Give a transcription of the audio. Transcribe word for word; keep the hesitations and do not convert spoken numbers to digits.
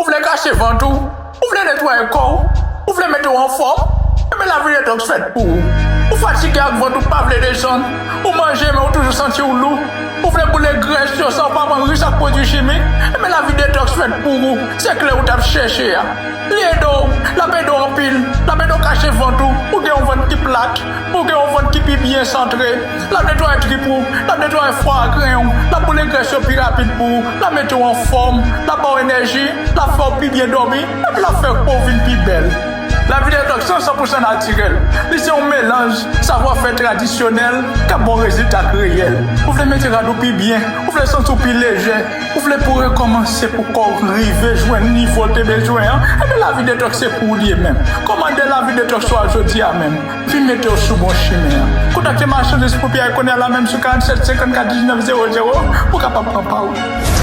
Ou vle kache vant ou? Ou vle netwaye kò w? Ou vle mete w anfòm? Enben, lavi detoks fèt pou ou. Ou fatige ak vant ou pa vle desann. Ou manje, men ou toujou santi w lou. Ou vle boule grès yo san w pa pran ris ak pwodui chimik? Enben, lavi detoks fèt pou ou. Se kle ou t ap chèche a. Li ede w, l ap ede w anpil, l ap ede w kache vant ou, ou gen yon vant ki plat, ou gen yon vant ki pi byen santre, l ap netwaye trip ou, l ap netwaye fwa a grenn ou, l ap boule grès yo pi rapid pou ou, l ap mete w anfòm, l ap ba w enèji, l ap fè w pi byen dòmi, epi l ap fè po w vin pi bèl. Lavi detoks lan san pou san natirèl. Li se yon melanj savwafè tradisyonèl k ap ba w rezilta k reyèl. Ou vle mete rad ou pi byen, ou vle santi w pi lejè, ou vle pou w rekòmanse pou kò w rive jwenn nivo l te bezwen an, enben lavi detoks se pou ou li ye menm. Kòmande lavi detoks ou a jodi a menm. Vin mete w sou bon chimen an. Kontakte Machann Lespri Pyè kounye a la menm sou karanntsèt senkannkat diznèf zewo zewo pou w kapab pran pa w.